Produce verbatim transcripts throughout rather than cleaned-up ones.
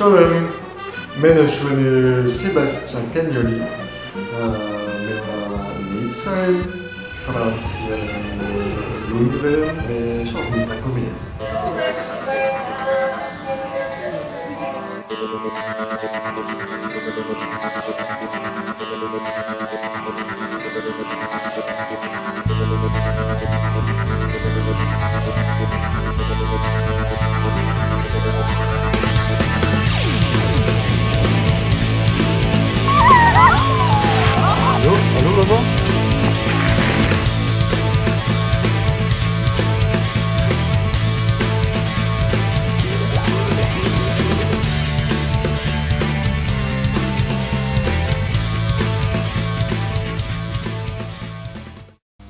Менӧ шуӧны Себастьян Каньоли, а, ме ола Ниццаын, Францияын, Лондонын, ме сёрнита комиӧн. Алло, алло, алло.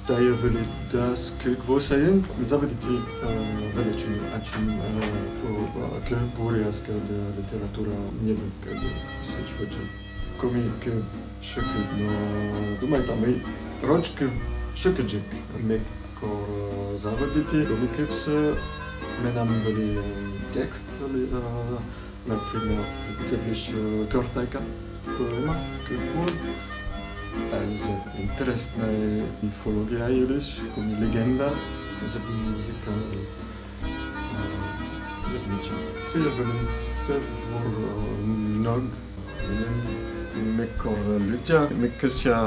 Тайӧ вӧлі дас кык во сайын. Заводиті, э, велӧдчыны ачым, э, пу-, э, кывбуръяскӧд, э, литература нимӧдкӧд, э, сэтчӧ водзӧ. Коми кыв сьӧкыд, но думайта, мый роч кыв сьӧкыдджык. Ме кор, э, заводиті коми кывсӧ, менам вӧлі, э, текст вӧлі, э, например, тевесь, э, «Кӧртайка» поэма, кывбур. Тайӧ зэв интереснӧй мифология йылысь, коми легенда, зэв музыкальнӧй. Э, зэв мича. Сійӧ вӧлі зэв бур, э, ног. Ме кор лыддя, ме кӧсъя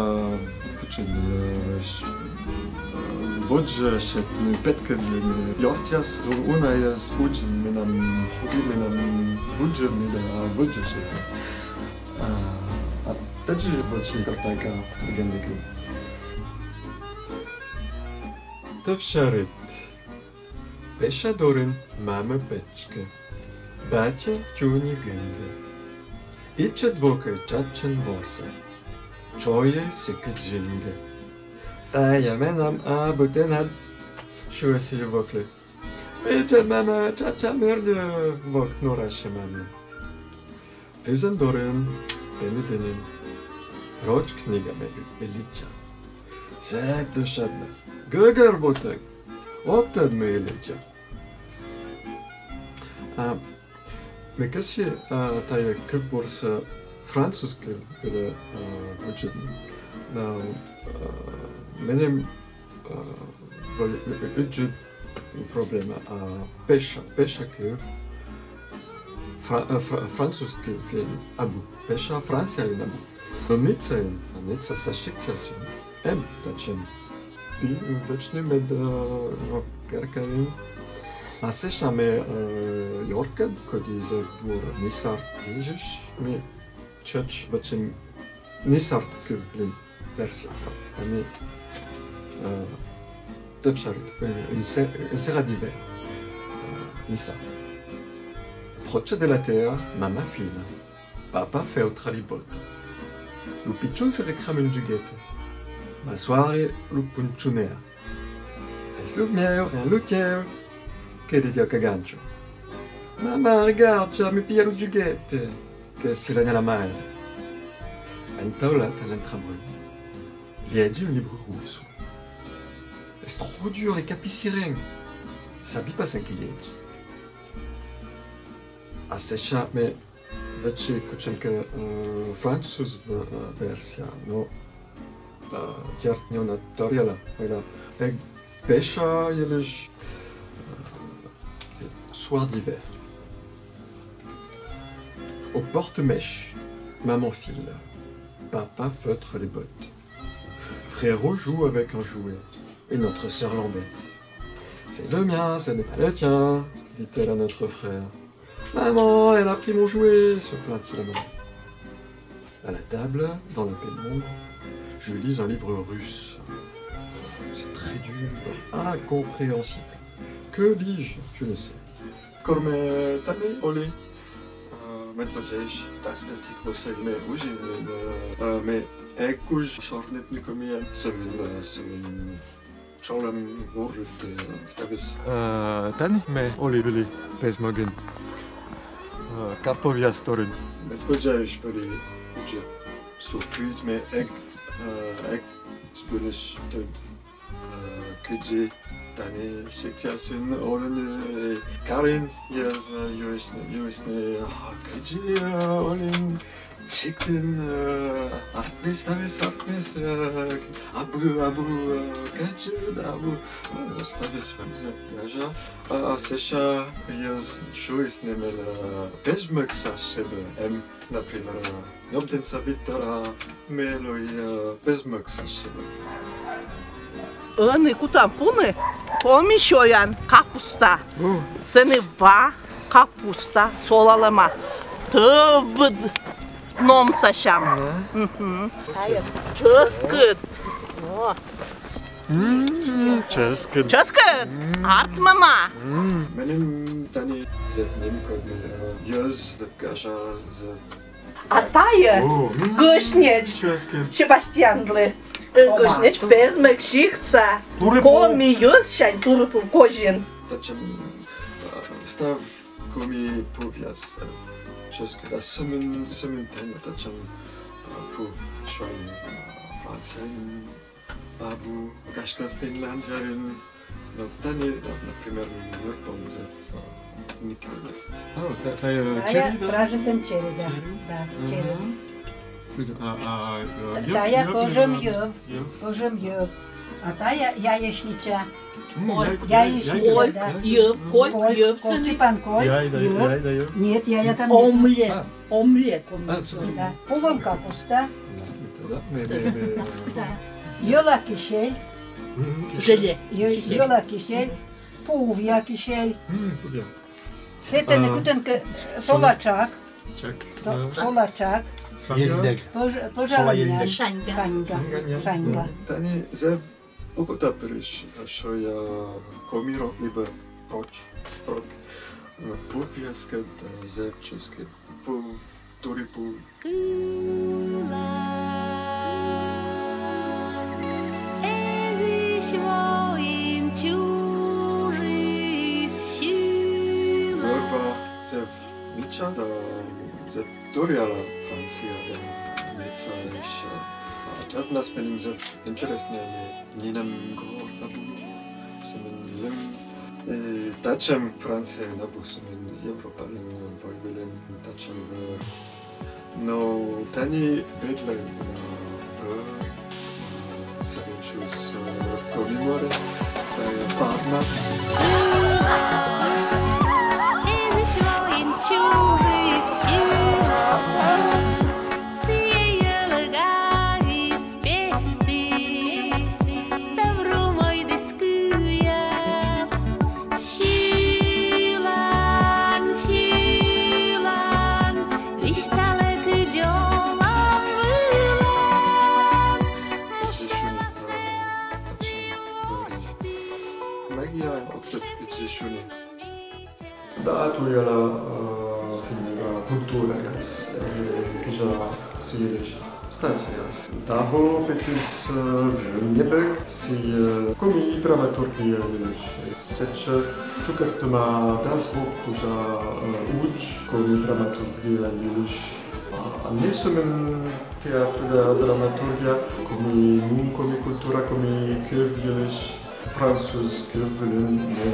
вуджӧдны, э, водзӧ сетны, петкӧдлыны ёртъяс, у-, унаяс, удж менам хобби, менам вуджӧдны да водзӧ сетны. А, а тадзи вӧчи «Кӧртайка» легендакӧд. Тӧв сярысь. Пеша дорын мамӧ печкӧ, батьӧ чуньыгынгӧ. Ичӧт вокӧ чаччӧн ворсӧ, чойӧй сыкӧд зінгӧ. «Тайӧ менам абу тэнад», — шуӧ сійӧ воклы. «Видзӧд, мамӧ, чача мирдӧ вок норасьӧ мамӧ». Пызан дорын, пемыд дінын, роч книга ме лыддя. Зэв дӧшӧднӧ, гӧгӧрвоӧ, ог тӧд, мый лыддя. А, ме кӧсйи, а, тайӧ кывбурсӧ француз кыв вылӧ, а, вуджӧдны. Но, а, меным, а, вӧлі ы-, ы-, ыджыд проблема, а, пеша, пеша кыв фра-, э, фра-, француз кывйын абу, пеша Францияын абу. Но Ниццаын, а Ницца сэтшӧм сиктъясын, эм татшӧм пи-, вӧчны мед, э, но керкаын. А сэсся ме, э, ёркӧд, коді зэв бур ниссарт йывсьыс, ми тшӧтш вӧчим ниссарт кывйын версия. Ӧні, э, тӧв сярысь, э, инсэ-, инсэра дивӧ, э, ниссарт. Проча делатеа мама фина, папа феотралібота. Лу пичун сэре крамын дзигетӧ, ма суари лу пунчунеа. Эз лу меур, эн лу теур, кӧдзыд каганчу. Мама, ар гартша, ме пиа лу дзигетӧ, кӧсйи ланьыла майны. Эн тӧла тэнӧ трамвай. Лэдзи ӧні бур усу. Эз троди юр лэдз капи сирен. Саби пасянки лэдз. А сэсся ме вӧчи кутшӧмкӧ, э, француз в-, э, версия, но, э, дерт, неуна торъяла, вайла. Эг пеша йылысь, э, суар дивӧ. Au porte-mèche, maman file. Papa feutre les bottes. Frérot joue avec un jouet. Et notre sœur l'embête. C'est le mien, ce n'est pas le tien, dit-elle à notre frère. Maman, elle a pris mon jouet, se plaint-il à maman. À la table, dans la pénombre, je lis un livre russe. C'est très dur, incompréhensible. Que lis-je ? Je ne sais. Кор ме тани, Оли, э, медводдзаысь дас ӧтик во сайын ме узьи, э, э, ме эг куж сёрнитны комиӧн. Сӧмын, э, сӧмын чолӧм, морт, э, ставыс. Э, тани ме Оли вӧлі пӧсь могын, э, Карповъяс дорын. Медводдзаысь вӧлі кутшӧм сюрприз, ме эг, э, эг збыльысь тӧд. Кыдзи тани сиктъясын олыны, э, карын йӧз, э, юисны, юисны, а, кыдзи, э, олін сиктын, э, артмис, ставыс артмис, э, абу, абу, э, кыдзи да абу, э, ставыс вемзэ яжа, а, а сэсся йӧз шуисны мелэ, э, пезмӧгсасьлы эм, например, э, Ёбдінса Виктора мелуй, э, пезмӧгсасьлы. Ӧні кутам пуны коми сёян, капуста. О. Сэні ва капуста солалэма. Тӧвбыд номсасям. Да. Мгм. Чӧскыд. О. М, чӧскыд. Чӧскыд. М. Артмӧма. М. Меным тани зэв нимкодь, э, йӧз, зэв гажа, зэв А тайӧ гӧснеч Себастьянлы. Э, гӧснеч пезмӧг сиктса. Коми йӧзсянь турыпув козин. Татшӧм, э, став коми пувъяс, э, чӧскыд. А сӧмын, сӧмын тани татшӧм, э, пув шуам, э, Францияын. Абу, гашкӧ, Финляндияын. Но тани, например, мир пом зэв, э, никель. А, та-, тайӧ, э, черри, да? Пражитӧм черри, да. Черри? Да, черри. Ага. Тайӧ пӧжӧм йӧв. Йӧв. Пӧжӧм йӧв. А тайӧ яичница. М, яй-, яй-, яичница, да. Кольк йӧв, кольк йӧв. Кольчипан кольк йӧв. Яй да, яй да йӧв. Нет, яй там нет. Омлет. А. Омлет. А, супер. Да. Пулӧм капуста. Да, ме, ме, ме. Да. Йӧла кисель. Мгм, кисель. Желе. Йӧ-, йӧла кисель. Пувъя кисель. Мгм, пувъя. Сэтӧні кутӧнкӧ сола тшак. Тшак. Со-, да. Сола тшак. Шаньга. Пӧж-, пӧжалӧмъян. Шаньга. Шаньга. Шаньга, нет. Шаньга. Мгм. Тани зэв окота пырысь, э, шуа коми рок либӧ роч, рок. Э, пувъяскӧд, э, зэв чӧскыд. Пув, турипув. Кылан эзысь воин чужис сьылан. Вӧр-ва зэв мича да зэв торъяла Франция да Ниццаысь. А тӧвнас меным зэв интереснӧ, ме нинӧм гор абу, сӧмын нинӧм. Э, татшӧм Францияын абу, сӧмын Европаын, войвылын татшӧм вӧр. Но тани педлӧй, э, вӧр, э, сӧмын шуис, э, Коми море, э, Парма. Эзысь воин чужис сьылан, сійӧ йӧлӧгаыс пестіс, да вромойдіс кывъяс. Сьылан, сьылан, висьталӧ кыдз олам вылам. Кыдзи шуны, э, татшӧм вӧрын. Мыйла ог тӧд, кыдзи шуны. Да, торъяла, э, финн-угор культураяс, э, гижа сы йылысь статьяяс. Таво петіс, э, вӧр небӧг, сійӧ, э, коми драматургия йылысь. Сэтчӧ чукӧртӧма дас во кужа, э, удж коми драматургия йылысь. А, а ме сӧмын театр да драматургия, коми му, коми культура, коми кыв йылысь, француз кыв вылын ме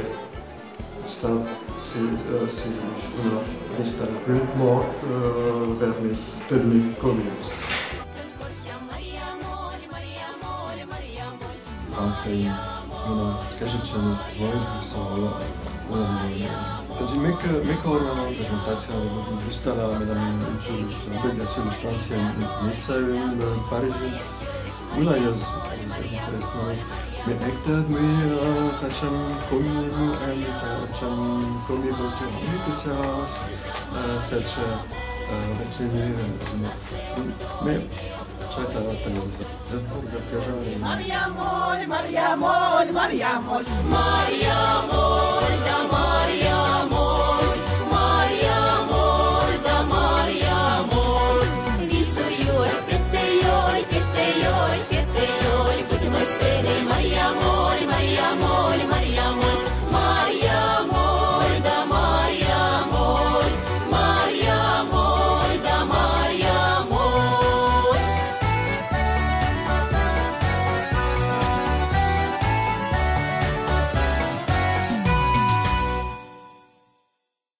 став сы, э, сы йылысь уна висьтала, кыдз морт, э, вермис тӧдны комиӧс. Францияын уна кежитчӧны войвывса олӧм. Тадзи ме кӧ-, ме кора презентация, висьтала, мый менам уджыс, быдӧн сьылысь Францияын, Ниццаын, э, Парижын. Уна йӧз, интереснӧ. Ме эг тӧд, мый, э, татшӧм коми му эм, татшӧм коми вӧтик, мый кӧсъяс, э, сэтчӧ, э, вӧчны, э, ме чайта, тайӧ зэв, зэв, зэв гажа. Марья моль, Марья моль, Марья моль. Марья моль да Марья моль.